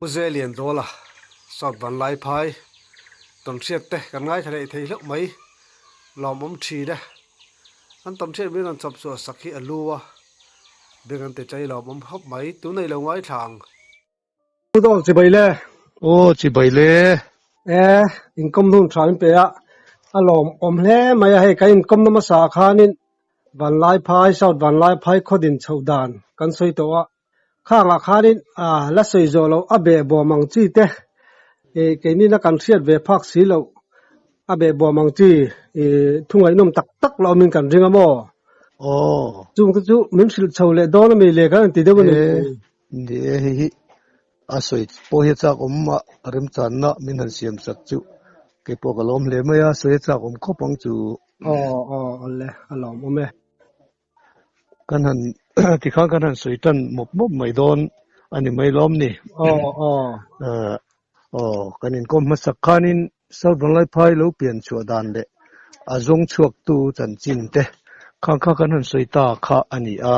Pu Zelian Dawla, South Vanlaiphai, tawnhriat te kan ngaithla leh thei hlauh mai, lawmawm thin e. An tawnhriat min rawn chawp chhuah sak hi a lu a, beng an ti chai lawmawm khawp mai, tunei lo ngaithla ang. Pu Dawk chibai le. Aw chibai le. E, inkawm hun tha min pe a, a lawmawm hle mai a, hei kan inkawmna hmasa ah khanin Vanlaiphai, South Vanlaiphai khawdin chhoh dan kan sawi tawh a, Khangah khanin la sawi zawh loh a behbawm ang chi te keinina kan hriat ve phak si loh a behbawm ang chi thu ngaihnawm tak tak la awmin kan ring a maw? Aw. Chung te chu min hrilh chho leh dawn a mi le kan inti deuh a ni. Ni e, hei hi a sawi pawh hi a chak awm a, remchanna min han siam sak chu kei pawh ka lawm hle mai a, sawi a chak awm khawp ang chu. Aw aw awle a lawmawm e. Kan han tikhan kan han sawi tan mawp mawp mai dawn a ni mai lawm ni. Aw aw. Aw kan inkawm hmasak khanin South Vanlaiphai lo pian chhuah dan leh a zawng chhuaktu chanchin te khang kha kan han sawi ta kha a ni a.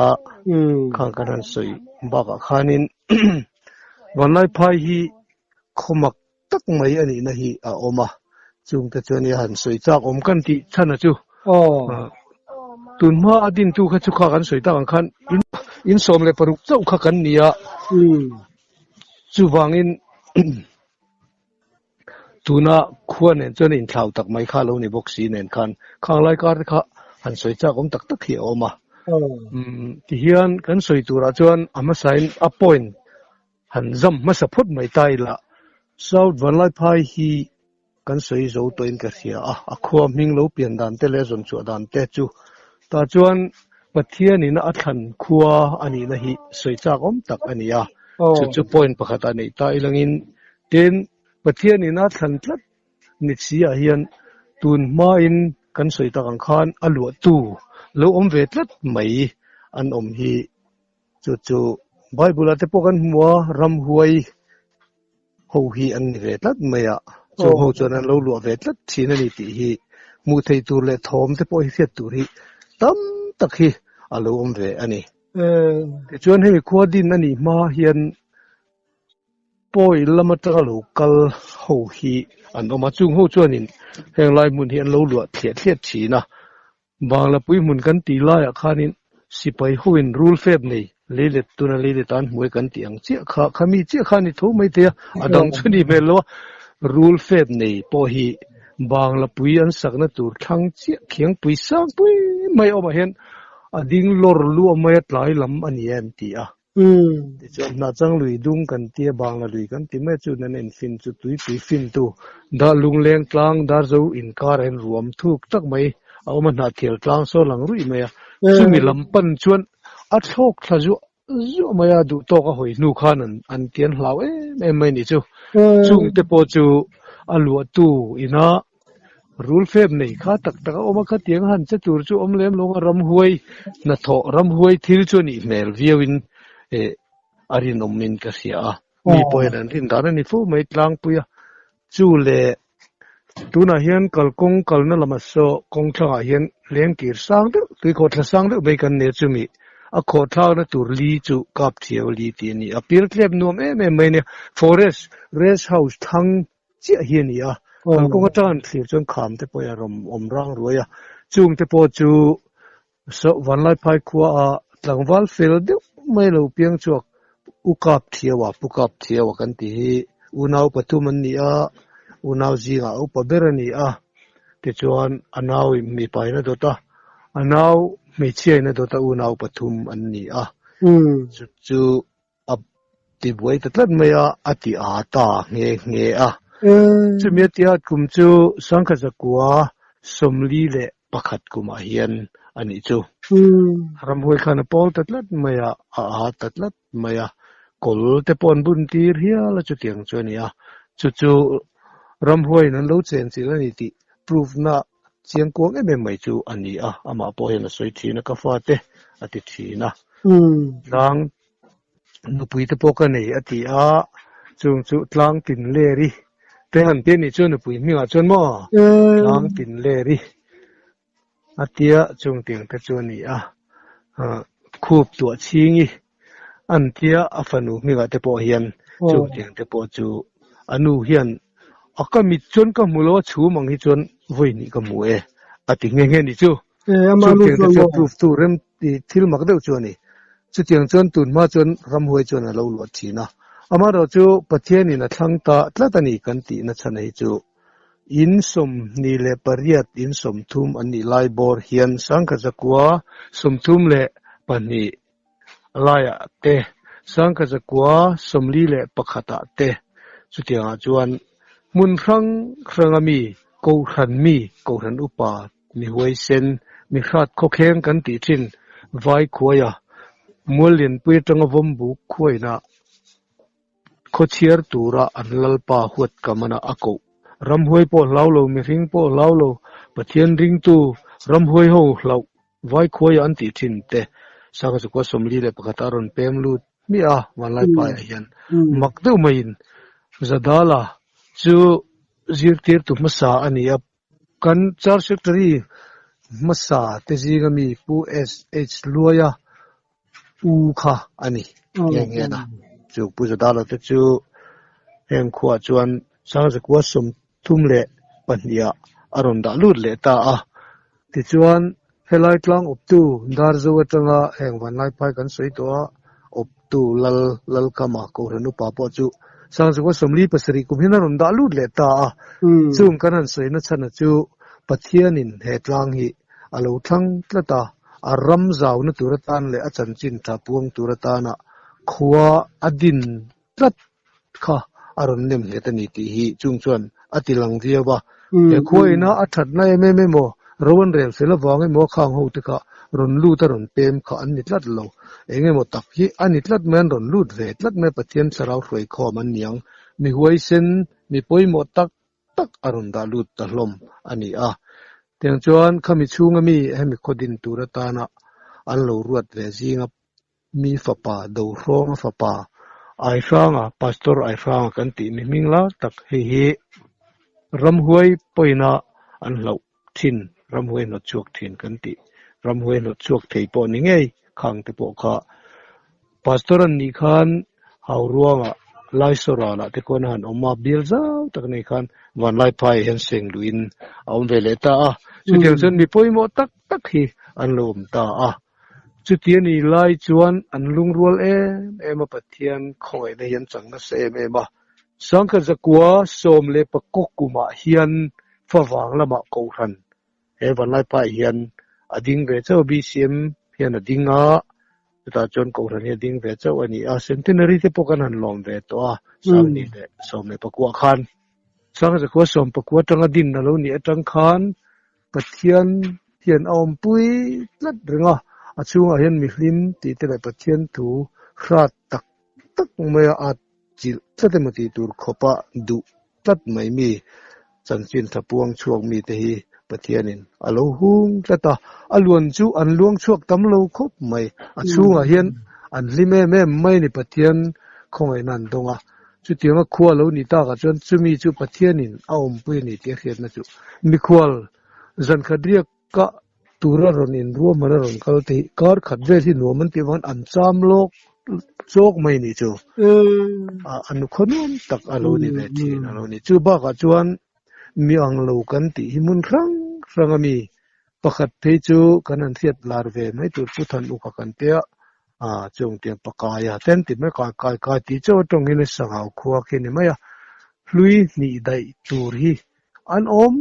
Khang kan han sawi bakah khanin Vanlaiphai hi khawmak tak mai a nihna hi a awm a, chungte chuan i han sawi chak awm kan tih chhan a chu. Tun hma a dintu kha chu kha kan sawi tak ang khan in 16 chauh kha kan ni a, chuvangin tuna khua nen chuan a inthlau tak mai kha lo ni bawk si nen khan khang lai kar te kha han sawi chak awm tak tak hi a awm a. Tihian kan sawi turah chuan a hmasain a point Han zam hmasa phawt mai ta ila, South Vanlaiphai hi kan sawi zo tawhin ka hria a, a khua hming lo pian dan te leh zawn chhuah dan te chu tah chuan Pathianin a thlan khua a nihna hi sawi chak awm tak a ni a, chu chu point pakhat ah neih ta ilangin tin Pathianin a thlan tlat ni si ah hian tun hmain kan sawi tak ang khan a luahtu lo awm ve tlat mai an awm hi. Chu chu Bible ah te pawh kan hmu a, ramhuai ho hi an ni ve tlat mai a, chung ho chuan an lo luah ve tlat thin a ni tih hi hmuh theih tur leh thawm te pawh hi hriat tur hi tam tak hi a lo awm ve a ni. Tichuan hemi khua din a nih hma hian Pawi lam atanga lo kal ho hi an awm a, chung ho chuanin heng lai hmun hi an lo luah thliah thliah thin a, Banglapui hmun kan tih laiah khanin sipai hoin rul fep nei leilet tuna leilet an hmuai kan tih ang chiah kha khami chiah kha a ni tho mai thei a, a dang chu ni hmel lo a, rul fep nei pawh hi Banglapui an sakna tur thlang chiah khiangpui sangpui mai awmah hian a ding lawr luah mai a tlai lam a ni em ti a. Tichuan hnah chang lui dung kan tia bangla lui kan ti mai chu nan en fin chu tuipui fin tu dah lungleng tlang darzo inkar a in ruam thuk tak mai a awm a hnah thial tlang saw lang ruih mai a chumi lam pan chuan a thlawk thla zuah zuah mai a duh tawk a hawi hnu khan an an tian hlau em em mai ni chu chung te pawh chu a luahtu ina Rul fep nei kha tak tak a awm a, khatiang han che tur chu awm lem lo a, ramhuai hnathawh, ramhuai thil chu a nih hmel viau in eh a rinawm in ka hria a, mi pawhin an rin dan a ni fo mai tlangpui a, chu leh tunah hian kalkawng kalna lamah saw kawng thlangah hian lengkir sang deuh tuikhawhthla sang deuh mai kan nei a, chumi a khawhthlakna tur li chu kap thiau li tih a ni a, pirtlep nuam em em mai a nia, forest rest house thlang chiah hi a ni a, kalkawng atang an thlir chuan kham te pawh hi a rawn awm rang ruai a, chung te pawh chu saw Vanlaiphai khua a tlangval fel deuh mai lo piang chhuak U Kap Thiau a, Pu Kap Thiau a kan tih hi unau pathum an ni a, unau zingah a upa ber a ni a, tichuan a nau in mipa in a dawt a, a nau hmeichhia in a dawt a unau pathum an ni a, chu chu A ti buai ta tlat mai a, a ti a ta nghe nghe a. Chumi a ti at kum chu Sangkhat zakua 41 kumah hian a nih chu. Ramhuai khan a pawl ta tlat mai a, a a ta tlat mai a, kawl te pawh an bun tir hial a chutiang chu a ni a. Chu chu ramhuaiin an lo chenchilh a ni tih proof na chiang kuang em em mai chu a ni a, amah pawh hian a sawi thin a, ka fate a ti thin a. Tlang nupui te pawh ka nei a ti a, chung chu tlang tin leri te han ti a nih chuan nupui hmingah chuan maw tlang tin leri a tia chung tiang te chu a ni a, khup tuah chhingi an tia a fanu hmingah te pawh hian. Chung tiang te pawh chu a nu hian a ka mit chuan ka hmu lo a chhum ang hi chuan vawi hnih ka hmu e a ti nghe nghe ni chu. Chung tiang te chu proof tu rem thil mak deuh chu a ni. Chutiang chuan tun hma chuan ramhuai chuan a lo luah thin a. Amaherawhchu Pathianin a thlang ta tlat a ni kan tihna chhan hi chu In 28, in 30 an nih lai bawr hian 1932 laiah te, 1941 ah te chutiangah chuan hmun hrang hranga mi, Kohhran mi, Kohhran upa, mi huaisen, mi hrat khawkheng kan tih thin Vaikhuaia, Muallianpui atanga Vawmbuk khuainah Khawchhiar tura an Lalpa huat ka mana a koh. Ramhuai pawh hlau lo, mihring pawh hlau lo, Pathian ringtu ramhuai ho hlauh vaikhuaia an tih thin te Sangha 41 a rawn pem lut hmiah a, Vanlaipaiah hian mak deuh maiin Zadala chu zirtirtu hmasa a ni a, Kan Church Secretary hmasa te zinga mi Pu SH Luaia u kha a ni nghe nghe a. Chu Pu Zadala te chu heng khuaah chuan 1932 ah a rawn dah lut leh ta a. Tichuan, helai tlang awptu Darzo atanga heng Vanlaiphai kan sawi tawh a, awptu Lal Lalkama Kohhran upa pawh chu 1947 kum hian a rawn dah lut leh ta a. Chung kan han sawi na chhana chu Pathianin he tlang hi a lo thlang tlat a, a ram zauna tur atan leh a chanchin tha puang tur atana khua a din tlat kha a rawn nem nghet a ni tih hi chung chuan a ti lang viau a. He khua ina a thatna em em emaw, ro an rel fel avang emaw a khang ho te kha rawn lut a rawn pem kha an ni tlat lo. Eng emaw tak hi a ni tlat mai, an rawn lut ve tlat mai Pathian thlarau hruaikhawm an ni ang. Mi huaisen, mi pawimawh tak tak a rawn dah lut ta hlawm a ni a. Tiang chuan khami chhunga mi hemi khaw din tur atana an lo ruat ve zinga Mi fapa, Dohrawnga fapa, Aihranga, Pastor Aihranga kan tih mi hming lar tak hei hi ramhuai pawina an hlauh thin, ramhuai hnawt chhuak thin kan tih, ramhuai hnawt chhuak thei pawh ni ngei khang te pawh kha Pastor an nih khan Hauruanga Laisoralah te khuan a han awm a, bial zau tak nei khan Vanlaiphaiah hian seng luhin a awm ve leh ta a, chutiang chuan mi pawimawh tak tak hi an lo awm ta a. Chuti a nih lai chuan an lungrual em em a, Pathian khawngaihna hi an chang nasa em em a. 1919 kumah hian favang lamah Kohhran he Vanlaipaah hian a ding ve chauh a, BCM hian a ding a, chutah chuan Kohhran hi a ding ve chauh a ni a. Centenary te pawh kan han lawm ve tawh a, 2019 khan. 1919 atanga din a lo nih atang khan Pathian hian a awmpui tlat reng a, a chhungah hian mihlim tih te leh Pathian thu hrat tak tak maia a chilh tlat emaw tih tur khawpa duh tlat mai mi chanchin tha puang chhuak mi te hi Pathianin a lo hung tlat a, a luan chu an luang chhuak tam lo khawp mai, a chhungah hian an hlim em em mai a ni Pathian khawngaihna an dawng a. Chutianga khua lo nih takah chuan chumi chu Pathianin a awmpui a ni tih a hriatna chu mikhual zankhat riak kah tura rawn inruahman a rawn kal te hi kar khat vel hi nuam an tih avangin an cham lawk chawk mai a nih chu. A nukhaw nuam tak a lo ni ve thin a lo ni. Chu bakah chuan mi ang lo kan tih hi hmun hrang hrang a mi pakhat phei chu kan han hriat lar ve mai tur chu Than Uka kan tia A chung tiang pakai a ten ti mai kai kai kai tih chauh atang hian sangau khua khi a ni mai a, hlui hnih daih tur hi an awm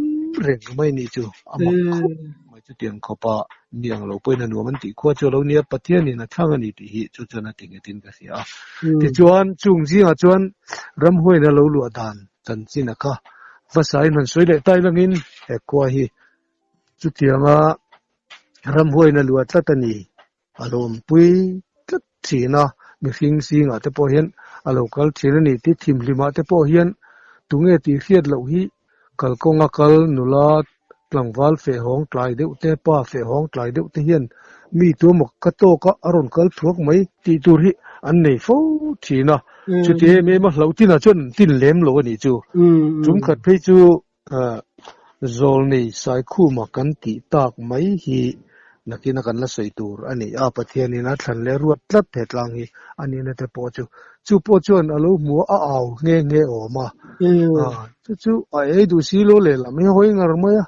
reng mai nih chu a mak khawp mai chu tiang khawpa mi ang lo pawhin a nuam an tih khua chu a lo nia Pathianin a thlang a ni tih hi chu chuan a ti nghetin ka hria a. Tichuan chung zingah chuan ramhuaina lo luah dan chanchin a kha hmasain han sawi leh ta ilangin he khua hi chutianga ramhuaina luah tlat a ni. A lawmpui tlat thin a, mihring zingah te pawh hian a lo kal thin a ni tih thimhlimah te pawh hian tunge tih hriat loh hi kalkawnga kal nula tlangval fehhawng tlai deuh te, pa fehhawng tlai deuh te hian mi tuemaw ka tawk a, a rawn kal thuak mai tih tur hi an nei fo thin a, chuti em em a hlauh tinah chuan an tin lem lo a nih chu. Tum khat phei chu Zawlnei Saikhuma kan tih tak mai hi. Nakina kan la sawi tur a ni a, Pathianin a thlan leh ruat tlat he tlang hi a nihna te pawh chu. Chu pawh chuan a lo hmu a, a au nghe nghe awm a. Chu chu a ei duh si lo lehlam hi a hawi ngar mai a,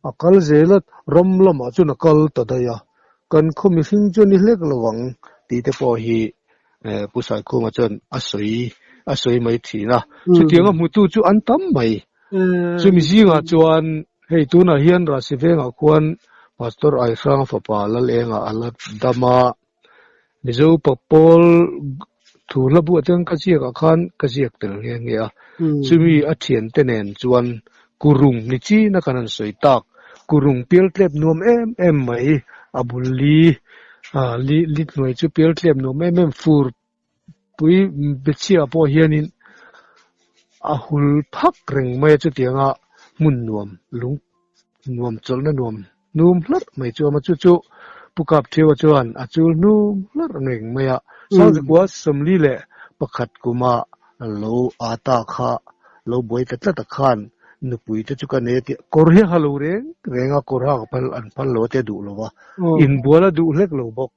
a kal zel a, ram lamah chuan a kal ta daih a. Kan khaw mihring chu a ni hlek lo ang tih te pawh hi Pu Saikhuma chuan a sawi a sawi mai thin a. Chutianga hmutu chu an tam mai. Chumi zingah chuan hei tunah hian Rahsi vengah khuan Pastor Aihranga fapa Lalenga a la dam a, Mizo papawl thu hla buah chuan ka ziakah khan ka ziak tel nghe nghe a. Chumi a thiante nen chuan kurung ni china kan han sawi tak, kurung pialtlep nuam em em mai, a bul li li li hnuai chu pialtlep nuam em em fur pui bechhia pawh hianin a hul phak reng mai a chutianga hmun nuam lung nuam chawlhna nuam hnum hlarh mai chu a awm a chu chu Pu Kapthiaua chuan a chul hnum hlarh reng mai a Sangzikua 41 kuma lo ata kha lo buai ta tlat a khan nupui te chu ka nei a tia kawr hi a ha lo reng reng a kawr hak phal an phal lo a tia duh lo va inbual a duh hlek lo bawk.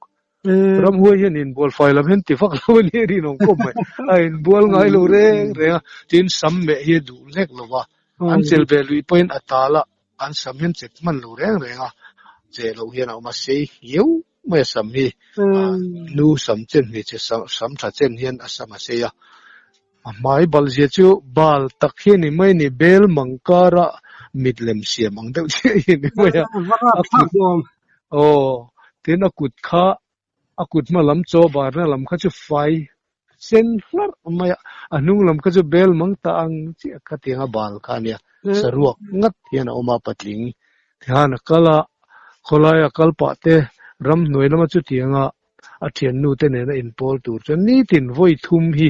Ramhuai hian inbual fai lam hian ti vak lo a nih rinawm khawp mai. A inbual ngai lo reng reng a, tin sam meh hi a duh hlek lo va, an chel ve luih pawhin a tal a, an sam hian chek hman lo reng reng a, cheh loh hian a awm a, sei nghiau mai a sam hi, nu sam chen hmeichhe sam tha chen hian a sam a sei a, a hmai bal zia chu bal tak hi a ni mai a ni, bel mang kara mit lem siam ang deuh chiah hi a ni mai a, a kut Aw, tin a kut kha, a kut hma lam chaw barna lam kha chu fai sen hlarh mai a, a hnung lam kha chu bel mang ta ang chiah kha tiang a bal kha a nia, saruak ngat hian a awm a patling tihan a kal a, khawlai a kal pah te ramhnuai lama chutianga a thiannu te nena inpawl tur chuan nitin vawi thum hi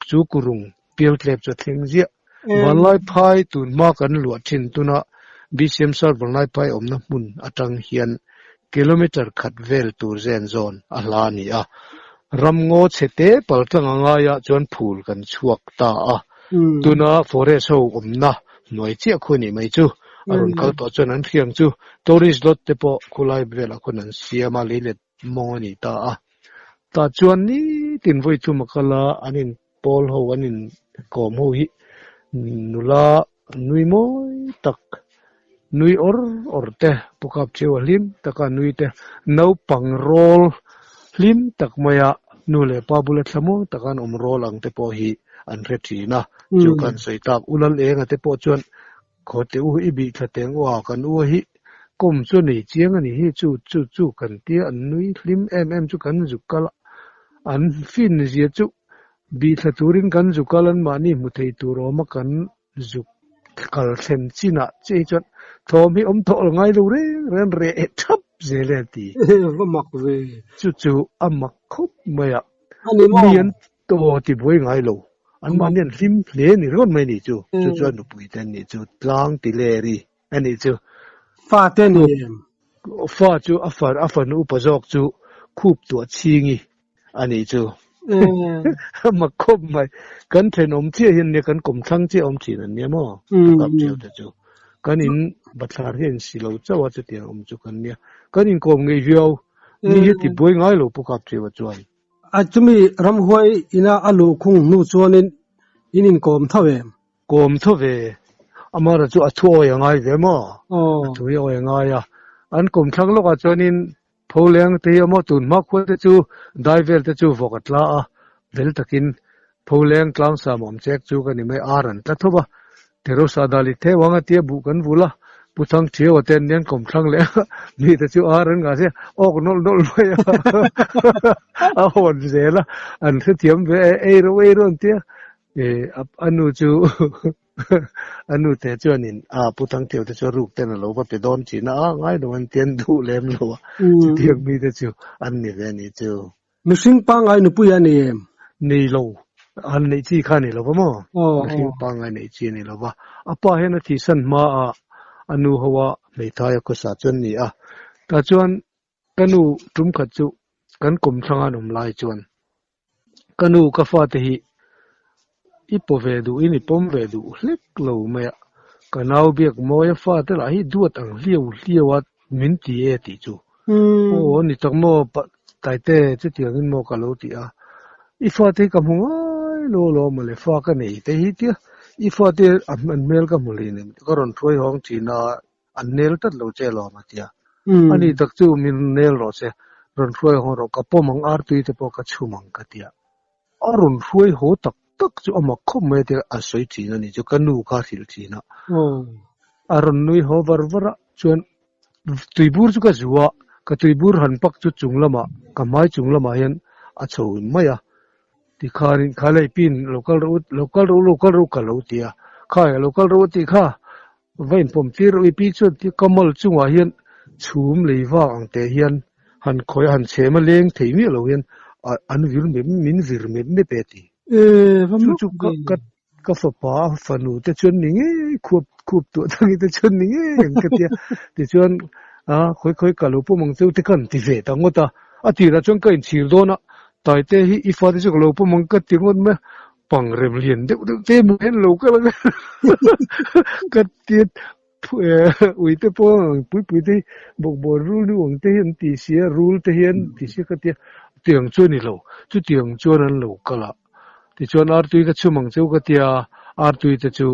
chu kurung pialtlep chu a thleng ziah. Vanlai phai tun hma kan luah thin tuna BCM South Vanlai phai awmna hmun atang hian kilometre khat vel tur zen zawn a hla a ni a. Ramngaw chhe te paltlang a ngaiah chuan phul kan chhuak ta a. Tuna forest ho awmna hnuai chiah khu a nih mai chu. A rawn kal tawh chuan an hriang chu tourist lodge te pawh khulai velah khawn an siam a, leilet mawng a ni ta a. Tah chuan nitin vawi thum a kal a, an in pawl ho, an in kawm ho hi nula nui mawi tak, nui awr awr te, Pu Kapcheu a hlim taka nui te, naupang rawl hlim tak maia nu leh pa bula thlamuang taka an awm rawl ang te pawh hi an hre thin a. Chu khan sawi tak U Lal Enga te pawh chuan Khawte u i bih thla teng aw kan u hi kawm chu a nei chiang a ni hi chu chu chu kan tia an nui hlim em em chu kan zuk kal a an fin zia chu bih thla turin kan zuk kal an mahni hmu thei tur awm a kan zuk kal thlen chinah chiah hi chuan thawm hi awm tawh ngai lo reng reng reh thap zel e a ti. Va mak ve. Chu chu a mak khawp mai a. A ni maw? Mi an Aw ti buai ngai lo. An mahni an hlim hle ni ringawt mai ni chu. Chu chu a nupui te an nih chu. Tlang ti ler i a nih chu. Fa te ni em? Fa chu a fa a fanu upa zawk chu khup tuah chhing i a nih chu. A mak khawp mai. Kan thenawm chiah hian nia kan kawmthlang chiah awm thin an nia maw? Ka kap ṭheu te chu. Kan in bathlar hi a insi lo chauh a chutiang awm chu kan nia. Kan inkawm ngei viau. Ni hi ti buai ngai lo Pu Kapṭhiaua chuan. A chumi ramhuai ina a luh khung hnu chuanin in inkawm tho em? Kawm tho ve. Amara chu a thu awi a ngai ve maw? A thu hi awi a ngai a. An kawm thlang lawkah chuanin Pholeng te hi a maw tun hma khua te chu dai vel te chu vawk a tla a, vel takin Pholeng tlangsam awm chek chu ka ni mai, ar an tla tho va. Terosa dali theu ang a tia buh kan vul a, Pu Thang Thiau a ten nen kawm thlang leh a, mi te chu ar an ngah sia, awk nawlh nawlh mai a, a hawn zel a, an hrethiam ve e, ei ro ei ro an tia, e a nu chu a nu te chuanin a Pu Thang Thiau te chu a ruk ten a lo va pe dawn thin a, a ngai lo an tia an duh lem lo a, chutiang mi te chu an ni ve a nih chu. Mihring pangngai nupui a ni em? Nei lo. Han neih chi kha a ni lo va maw? Mihring pangngai neih chi a ni lo va. A pa hian a thihsan hmaah a nu ho a hmeithai a khawsa chu an ni a. Tah chuan ka nu tum khat chu kan kawmthlang an awm lai chuan ka nu ka fate hi i paw ve duhin i pawm ve duh hlek lo mai a. Ka nau biak mawi a fate lah hi duat ang hliau hliau a min ti e tih chu. Aw ani tak maw Taite chutiangin maw ka lo ti a, i fate hi ka hmu ngai lo alawm mawle fa ka nei te hi tia i fate an hmel ka hmu hleinem ka rawn hruai hawng thin a an nel tlat lo che alawm a tia. Ani tak chu min nel rawh se rawn hruai hawng rawh ka pawm ang artui te pawh ka chhum ang ka tia. A rawn hruai haw tak tak chu a mak khawp mai a tia a sawi thin a ni chu ka nu kha a hrilh thin a. A rawn nui haw var var a chuan tuibur chu ka zu a, ka tuibur han pak chu chung lamah ka hmai chung lamah hian a chho mai a. Tikhanin kha lei pin lo kal rawh u lo kal rawh u lo kal rawh u ka lo ti a, khai a lo kal rawh u tih kha va inpawm tir rawh i pi chuan ti kamal chungah hian chhum lei vak ang teh hian han khawi a han chhem a leng thei miah lo hian an vir mep min vir mep mep e ti. Chu chu ka ka ka fapa a fanu te chuan ni ngei khuap khuap tuah thangi te chuan ni ngei ang ka tia tichuan a khawi khawi ka lo pawm ang cheu te ka han ti ve ta ngawt a a tirah chuan ka inchhir dawn a Taite hi i fate chu ka lo pawm ang ka ti ngawt mai a pang rem lian deuh deuh te mai hian lo kal ang ka ti ui te pawh ang pui pui te hi bawkbawn rul nu ang te hi an ti si a rul te hian ti si ka tia tiang chu a ni lo chutiang chuan an lo kal a tichuan artui ka chhum ang cheu ka tia artui te chu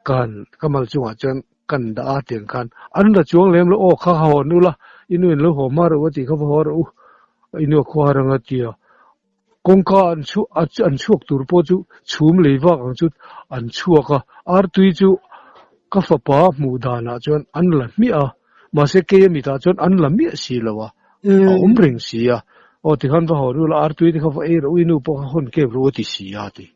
ka han ka mal chungah chuan kan dah a tiang khan an la chuang lem lo aw kha haw an ula i nu in lo haw hma rawh u a tih kha va haw rawh u i nu a khaw har ang a tia Kawngka an chhuah an chhuak tur pawh chu chhum lei vak ang chu an chhuak a, artui chu ka fapa hmuh danah chuan an la hmiah a, mahse kei a mitah chuan an la miah si lo a, a awm reng si a, aw tikhan va haw ru la artui te kha va ei rawh u i nu pawh kha hawn kep rawh u a ti si a ti.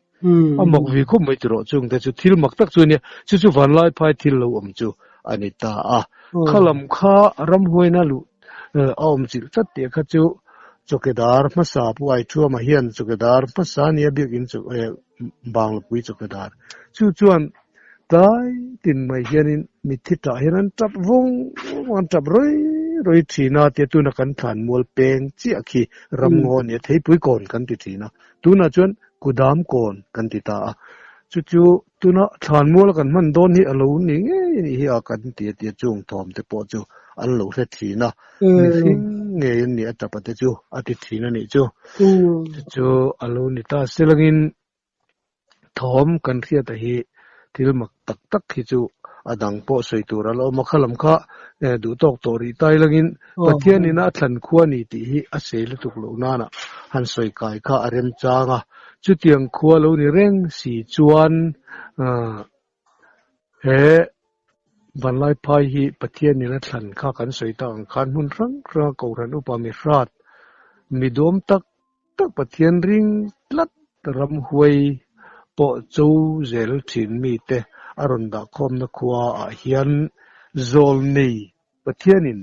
A mak ve khawp mai tiraw chung te chu thil mak tak chu a nia, chu chu vanlai phai thil lo awm chu a ni ta a. Kha lam kha ramhuaina luh a awm chilh tlat tih kha chu chawkedar hmasa Pu Aithuama hian chawkedar hmasa nia biakin Banglapui chawkedar chu chuan tlai tin mai hianin mitthi tah hian an tap vawng vawng an tap rawi rawi thin a tia tuna kan thlan mual peng chiah khi ramngaw nia theipui kawn kan ti thin a tunah chuan kudam kawn kan ti ta a chu chu Tuna thlanmual kan hman dawn hi a lo ni ngei a nih hi a kan ti a tia chung thawm te pawh chu an lo hre thin a, mihring ngei an nih a tapa te chu a ti thin a nih chu. Chu chu a lo ni ta selangin thawm kan hriata hi thil mak tak tak hi chu a dang pawh sawi tur a la awm a, kha lam kha duh tawk tawh rih tai langin Pathianin a thlan khua ni tih hi a sei lutuk loh nana han sawi kai kha a remchang a. Chutiang khua lo ni reng si chuan he Vanlaiphai hi Pathianin a thlan kha kan sawi tak ang khan hmun hrang hranga Kohhran upa mi hrat, mi dawm tak tak Pathian ring tlat ramhuai pawh cho zel thin mite a rawn dahkhawmna khua ah hian zawlnei Pathianin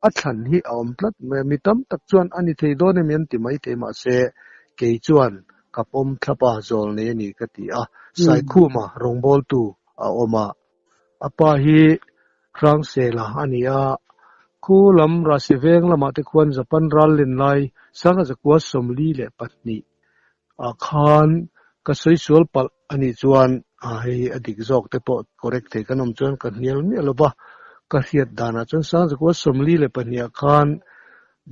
a thlan hi a awm tlat mai a, mi tam tak chuan a ni thei dawn em an ti mai thei mahse kei chuan ka pawm thlap a, zawl nei a ni ka ti a, Saikhuma rawngbawltu a awm a, a pa hi Hrangsela a ni a, khu lam Rahsiveng lamah te khuan Japan ral len lai Sangha zakua 42 ah khan ka sawi sual palh a nih chuan hei a dik zawk te pawh correct thei kan awm chuan ka hnial miah lo va, ka hriat danah chuan Sangzakua 42 ah khan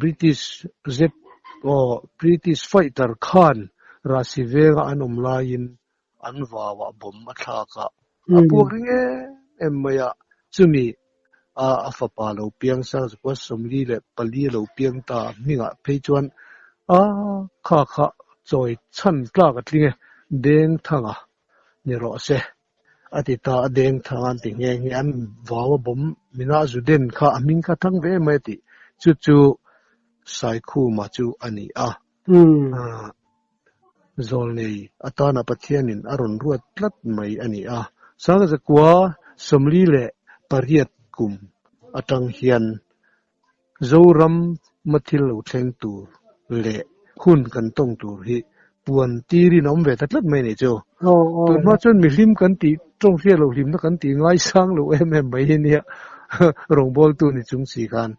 British Z aw British fighter khan Rahsi venga an awm laiin an vauah bomb a thlak a, a puak ring em em mai a, chumi a a fapa lo piang Sangzakua 44 a lo piang ta hmingah phei chuan a kha kha chawi chhan tlak a tling e, deng thanga ni rawh se a ti ta a, deng thanga an ti nghe nghe an vau a bawm mina a zu den kha a hming kha thang ve mai a tih chu chu Saikhuma chu a ni a, Zawlnei atana Pathianin a rawn ruat tlat mai a ni a, Sangzakua 48 kum atang hian Zoram mathil lo thleng tur leh hun kan tawng tur hi puan tirin a awm ve ta tlat mai a nih chu. Tunhma chuan mihlim kan tih tawng hriat loh hlimna kan tih ngaisang lo em em mai hi nia rawngbawltu ni chung si khan.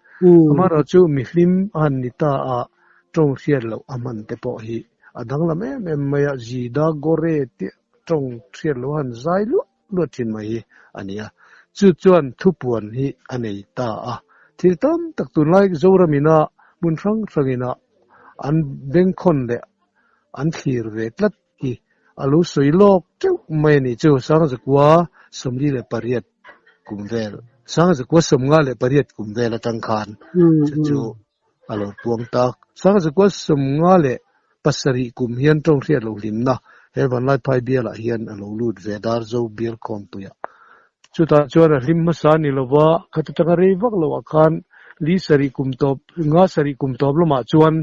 Amaherawhchu mihlim a han ni ta a tawng hriat loh a hman te pawh hi a danglam em em mai a, Zida Gore te tawng hriat loh a han zai luah luah thin mai hi a ni a. Chu chuan thupuan hi a nei ta a. Thil tam tak tunlai Zoramina hmun hrang hrangina an bengkhawn leh an thlir ve tlat hi a lo sawi lawk teuh mai a ni chu. 1948 kum vel, 1958 kum vel atang khan chu chu a lo puang ta. 1957 kum hian tawng hriat loh hlimna he Vanlaiphai bialah hian a lo lut ve Darzo bial khawmpuiah. Chutah chuan a hlim hmasa ni lova, khat atanga rei vak loah khan li sarih kum tawp, nga sarih kum tawp lamah chuan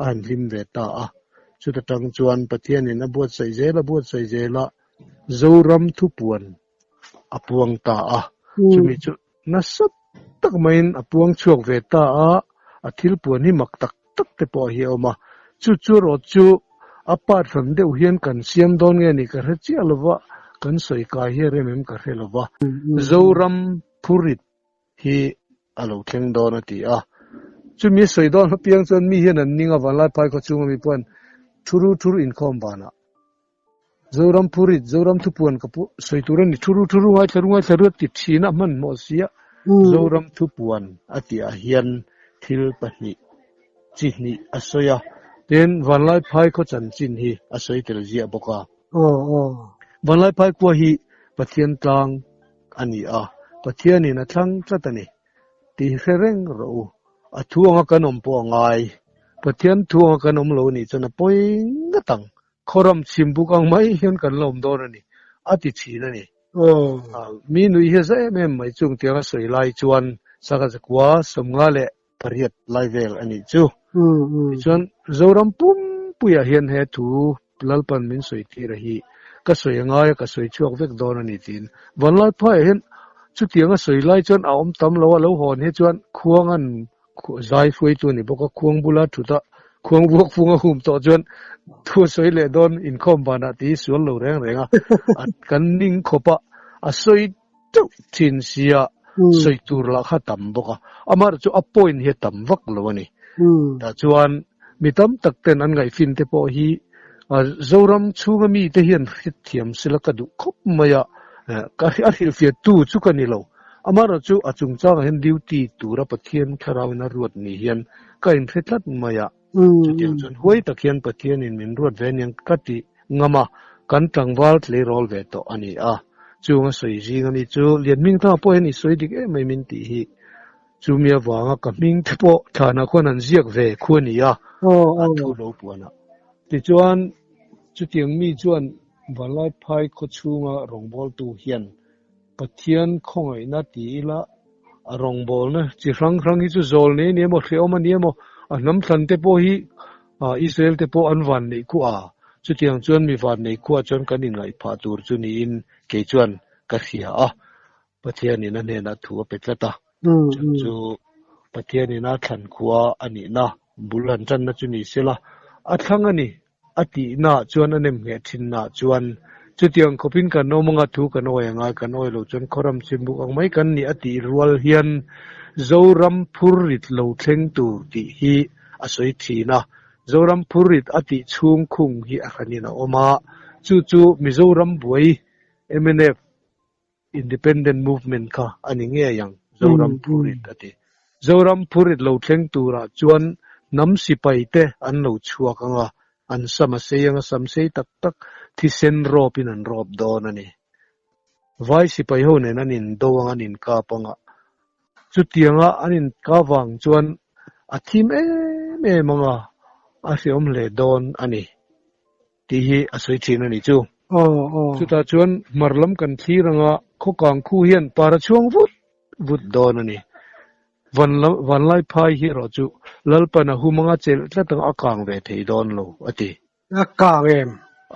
a han hlim ve ta a. Chuta tang chuan Pathianin a buatsaih zel a buatsaih zel a, Zoram thupuan a puang ta a. Chumi chu nasa tak maiin a puang chhuak ve ta a, a thil puan hi mak tak tak te pawh hi a awm a. Chu chu erawh chu a part hran deuh hian kan siam dawn nge ni ka hre chiah lova, kan sawi kai hi a rem em ka hre lova. Zoram phurit hi a lo thleng dawn a ti a. Chumi a sawi dawn apiang chuan mi hian an ning a, Vanlaiphai khaw chhunga mi pawhin thuru thur inkhawm banah Zoram phurit, Zoram thupuan ka pu sawi tur a ni, thuru thuru ngaithla ru ngaithla ru a ti thin a hmanhmawh si a, Zoram thupuan a tih ah hian thil pahnih chi hnih a sawi a, tin Vanlaiphai khaw chanchin hi a sawi tel ziah bawk a. Vanlaiphai khua hi Pathian tlang a ni a, Pathianin a thlang tlat a ni tih hre reng rawh u. A thu anga kan awm pawh a ngai. Pathian thu anga kan awm lo nih chuan a pawi ngat ang. Khawram chhim buk ang mai hian kan la awm dawn a ni, a ti thin a ni. Mi nui hi a za em em mai chung tiang a sawi lai chuan sangha zakua 58 lai vel a nih chu. Tichuan Zoram pumpuiah hian he thu Lalpan min sawi tir a hi ka sawi a ngai a, ka sawi chhuak vek dawn a ni tiin Vanlaiphaiah hian chutiang a sawi lai chuan a awm tam lo a, lo hawn hi chuan khuang an Zai hruaitu a ni bawk a, khuang bula thut a, khuang vuak fung a hum tawh chuan thu a sawi leh dawn inkhawm vanah tih hi sual lo reng reng a, a kan ning khawp a, a sawi teuh thin sia, sawi tur lah kha tam bawk a, amaherawhchu a point hi a tam vak lo a ni. Tah chuan mi tam tak ten an ngaihfin te pawh hi Zoram chhunga mite hian hriatthiam sela ka duh khawp mai a, ka a hrilhfiahtu chu ka ni lo. Amaherawh chu a chungchangah hian duty tura Pathian thlarauin a ruat ni hian ka inhre tlat mai a. Chutiang chuan huai tak hian Pathianin min ruat ve aniang ka ti ngam a, kan tlangval tleirawl ve tawh a ni a. Chung a sawi zing a mi chu Lianhming thanga pawh hian i sawi dik em mai min tih hi. Chumi avanga ka hming te pawh thlanah khuan an ziak ve khu a ni a, a thu lo puan a. Tichuan chutiang mi chuan Vanlaiphai khawchhunga rawngbawltu hian Pathian khawngaihna ti ila, a rawngbawlna chi hrang hrang hi chu zawl nei a ni emaw, hrehawm a ni emaw, a hnam thlan te pawh hi Israel te pawh an van neih khuah a, chutiang chuan mi van nei khuah chuan kan inngaih phah tur chu niin kei chuan ka hria a, Pathianin a hnenah thu a pe tlat a, chu chu Pathianin a thlan khua a nihna bul han tanna chu ni sela, a thlang a ni. A tihnaah chuan a nem ngheh thinnaah chuan chutiang khawpin kan awm anga thu kan awi anga kan awi loh chuan khawram chhimbuk ang mai kan ni a tih rual hian Zoram phurrit lo thleng tur tih hi a sawi thin a. Zoram phurrit a tih chhung khung hi a hranin a awm a, chu chu Mizoram buai mnf Independent Movement kha a ni ngei ang, Zoram Phurit a ti. Zoram Phurit lo thleng turah chuan hnam sipai te an lo chhuak ang a, an sam a sei ang a, sam sei tak tak thisen rawpin an rawp dawn a ni. Vai sipai ho nen an indo ang, an inkap ang a, chutianga an inkap vang chuan a thim em em ang a, a hreawm hle dawn a ni. Tih hi a sawi thin a ni chu. Chutah chuan hmar lam kan thlir anga khawkang khu hian par a chhuang vut vut dawn a ni. Van lam vanlai phai hi erawh chu Lalpan a hum anga chelh tlat anga a kang ve thei dawn lo a ti. A kang em?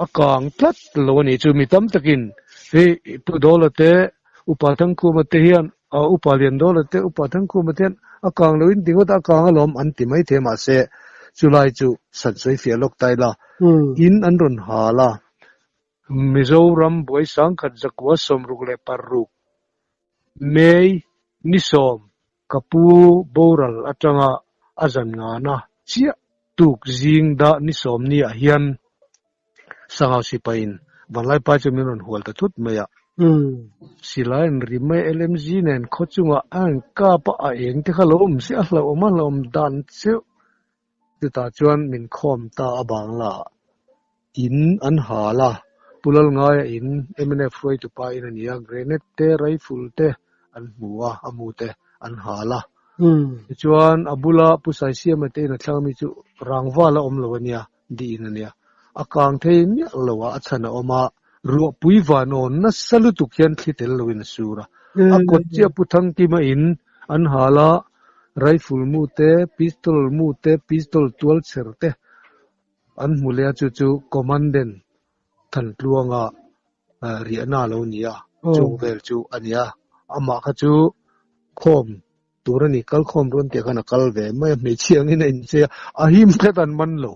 A kang tlat lo a ni chu. Mi tam takin hei Pu Dawla te, Upa Thangkhuma te hian Upa Liandawla te, Upa Thangkhuma te hian a kang lo in ti ngawt a, a kang alawm an ti mai thei mahse chulai chu san sawi fiah lawk ta ila in an rawn hal a, Mizoram buai 1966 May ni 10 ka pu boral atanga a zan ngana chiah tuk zing dah ni 10 ni ah hian Sangau sipain Vanlaipai chu min rawn hual ta thut mai a. Silai an ri mai a, LMG nen khaw chungah a han kap a, a eng te kha lo awm se a hlauhawm a hlauhawm dan cheuh. Chutah chuan min khawm ta a bangla ah in an hal a, Pu Lalngaia in mnf hruaitu pa in a ni a, grenade te rifle te an hmu a, a mu te an hal a. Tichuan a bula Pu Saisiama te in a thlang ami chu rangval a awm lo a nia, dih in a nia. A kang thei miah lo a, a chhan a awm a, ruahpui van awn nasa lutuk hian thli tel loin a sur a. A kawt chiah Pu Thangkima in an hal a, rifle mu te, pistol mu te, pistol tual chher te an hmu leh a, chu chu Commandant Thantluanga riahna a lo ni a, chung vel chu a ni a. Amah kha chu khawm tur a ni, kal khawm rawn tih khan a kal ve mai a, hmeichhia angin a inchei a, a him tlat an man lo.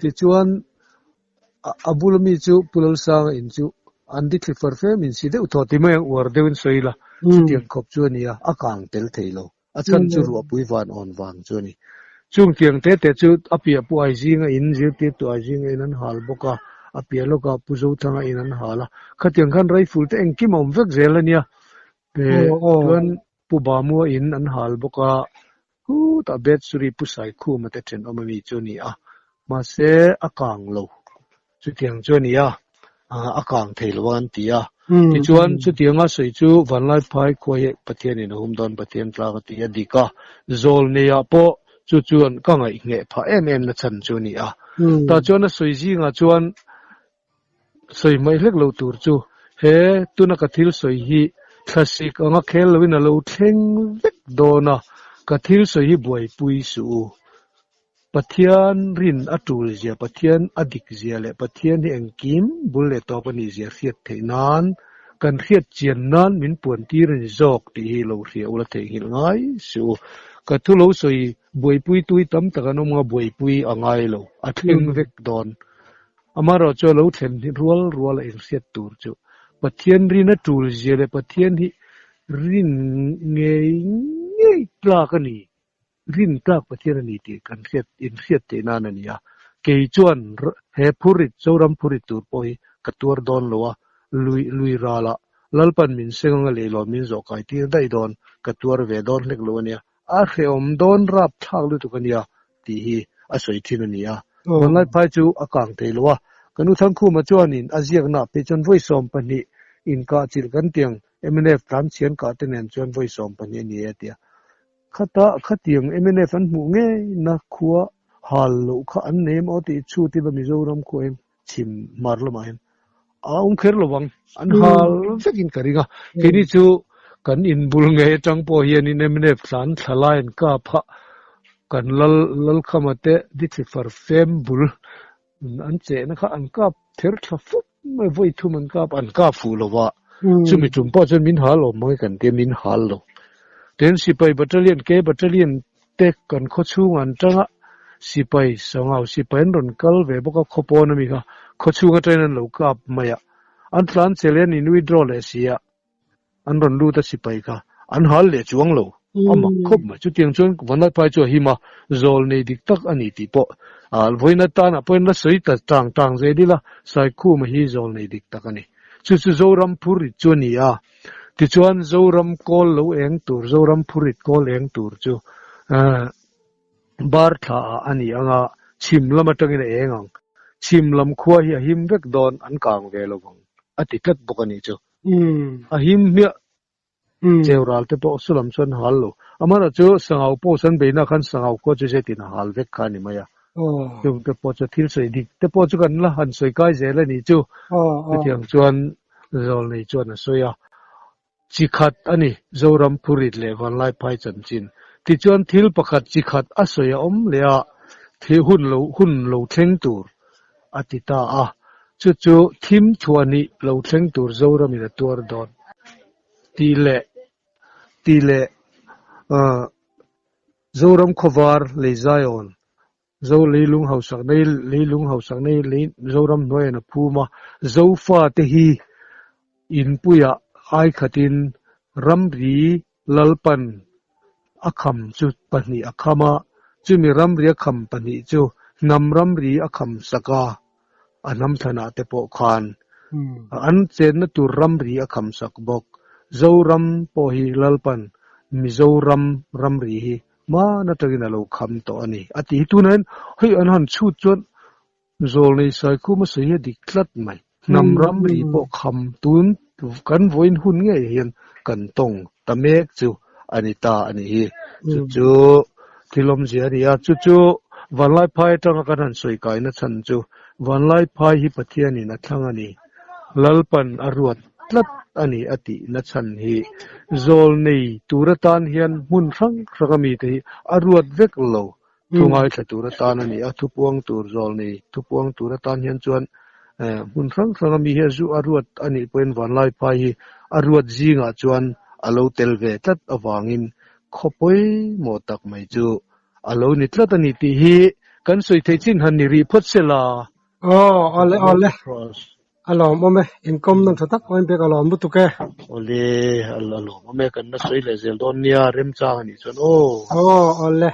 Tichuan a bula mi chu Pu Lalsanga in chu an di thli far fe min si deuh thaw ti mai ang uar deuhin sawi ila, chutiang khawp chu a ni a, a kang tel thei lo. A chhan chu ruahpui van awn vang chu a ni. Chung tiang te te chu a piah Pu Aizinga in zirtirtu Aizinga in an hal bawk a, a piah lawkah Pu Zothanga in an hal a. Khatiang khan rifle te engkim a awm vek zel a nia. Chuan Pu Bamua in an hal bawk a, khutah Bethsuri Pu Saikhuma te thenawm ami chu a ni a, mahse a kang lo. Chutiang chu a ni a, a kang thei lo a an ti a. Tichuan chutianga sawi chu Vanlaiphai khua hi Pathianin a hum dawn Pathian tlak a ti a dik a, Zawlneiah pawh chu chuan ka ngaihngheh phah em em na chhan chu a ni a. Tah chuan a sawi zingah chuan Sawi hmaih hlek lo tur chu he tuna ka thil sawi hi thlasik anga khel loin a lo thleng vek dawn a, ka thil sawi hi buaipui suh u. Pathian rin a tul zia, Pathian a dik zia leh Pathian hi engkim bul leh tawp a nih zia hriat theih nan, kan hriat chian nan min puan tir a ni zawk tih hi lo hria ula theihnghilh ngai suh u. Ka thu lo sawi buaipui tui tam tak an awm nga buaipui a ngai lo, a thleng vek dawn. Amaherawh chu a lo thlen hi rual rual a inhriat tur chu Pathian rin a tul zia leh Pathian hi rin ngei ngei tlak a ni, rin tlak Pathian a ni tih kan hriat inhriat theih nan a ni a. Kei chuan he phurit, Zoram phurit tur pawh hi ka tuar dawn lo a, lui lui ralah Lalpan min seng anga leilawn min zawh kai tir daih dawn, ka tuar ve dawn hlek lo a nia. A hrehawm dawn rapthlak lutuk a nia tih hi a sawi thin a ni a. Vanlai phai chu a kang thei lo a, ka nu Thangkhuma chuanin a ziakna phei chuan vawi 20 inkah chilh kan tiang mnf tlanchhian kah te nen chuan vawi 20 a ni e a ti a. Khata khatiang mnf an hmuh ngei na khua hal loh kha an nei em aw tih chhut ila Mizoram khua hian chhim hmar lamah hian a awm kher lo vang, an hal vekin ka ring a. Keini chu kan inbul ngei atang pawh hianin mnf tlan thla lai an kap a, kan lal Lalkhama te Dithli far fem bul an chehna kha an kap ther thla fup mai, vawi thum an kap, an kap fuh lo va, chumi tum pawh chuan min hal awm mai kan tia min hal lo. Tin, sipai battalion, K battalion te kan khaw chhungah an tang a, sipai sangau sipai an rawn kal ve bawk a, khaw pawn ami kha khaw chhung atangin an lo kap mai a, an tlan che leh an in withdraw leh si a, an rawn lut a sipai kha an hal leh chuang lo, a mak khawp mai. Chutiang chuan Vanlaiphai chu a him a, zawl nei dik tak a ni tih pawh vawiin atana pawhin la sawi ta tang tang zel ila, Saikhuma hi zawl nei dik tak a ni. Chu chu Zoram phurrit chu a ni a. Tichuan Zoram kawl lo eng tur, Zoram phurit kawl eng tur chu bar thla ah a ni ang a, chhim lam atangin a eng ang. Chhim lam khua hi a him vek dawn, an kang ve lo vang a ti tlat bawk a nih chu. A him hmiah cheu ral te pawh saw lam chuan hal lo. Amaherawh chu Sangau post an beihna khan Sangau khua chu zetin a hal vek kha a ni mai a. Chung te pawh chu thil sawi dik te pawh chu kan la han sawi kai zel a nih chu. Chutiang chuan Zawlnei chuan a sawi a, Chi khat a ni, Zoram Phurit leh Vanlaiphai chanchin. Tichuan thil pakhat chi khat a sawi a awm leh a, thil hun lo hun lo thleng tur a ti ta a. Chu chu thim thuahnih lo thleng tur Zoramin a tuar dawn tih leh tih leh Zoram khawvar lei Zion Zo leilung hausak nei leilung hausak nei lei Zoram hnuaiah a phum a, Zofa te hi inpuiah ai khatin ramri Lalpan a kham chu pahnih a kham a, chumi ramri a kham pahnih chu hnam ramri a kham sak a, a hnam thlanah te pawh khan. An chenna tur ramri a kham sak bawk. Zoram pawh hi Lalpan Mizoram ramri hi hman atangin a lo kham tawh a ni a ti hi. Tunah hian hei an han chhut chuan Zawlnei Saikhuma sawi hi a dik tlat mai. Hnam ramri pawh kham tun kan vawiin hun ngei hian kan tawng ta mek chu a ni ta a nih hi. Chu chu thil awmzia a ni a, chu chu Vanlaiphai atanga kan han sawi kaina chhan chu Vanlaiphai hi Pathianin a thlang a ni, Lalpan a ruat tlat a ni a tihna chhan hi Zawlnei tur atan hian hmun hrang hranga mite hi a ruat vek lo. Thu ngaithla tur atan a ni a, thupuang tur zawl nei thupuang tur atan hian chuan hmun hrang hranga mi hi a zu a ruat a nih pawhin Vanlaiphai hi a ruat zingah chuan a lo tel ve tlat avangin khaw pawimawh tak mai chu a lo ni tlat a ni tih hi kan sawi theih chin han ni rih phawt se la. Aw, awle awle. A lawmawm e, inkawm nawm tha tak awm pek a lawm lutuk e. Awle, a lawmawm e, kan la sawi leh zel dawn nia, remchang a nih chuan aw. Aw, awle.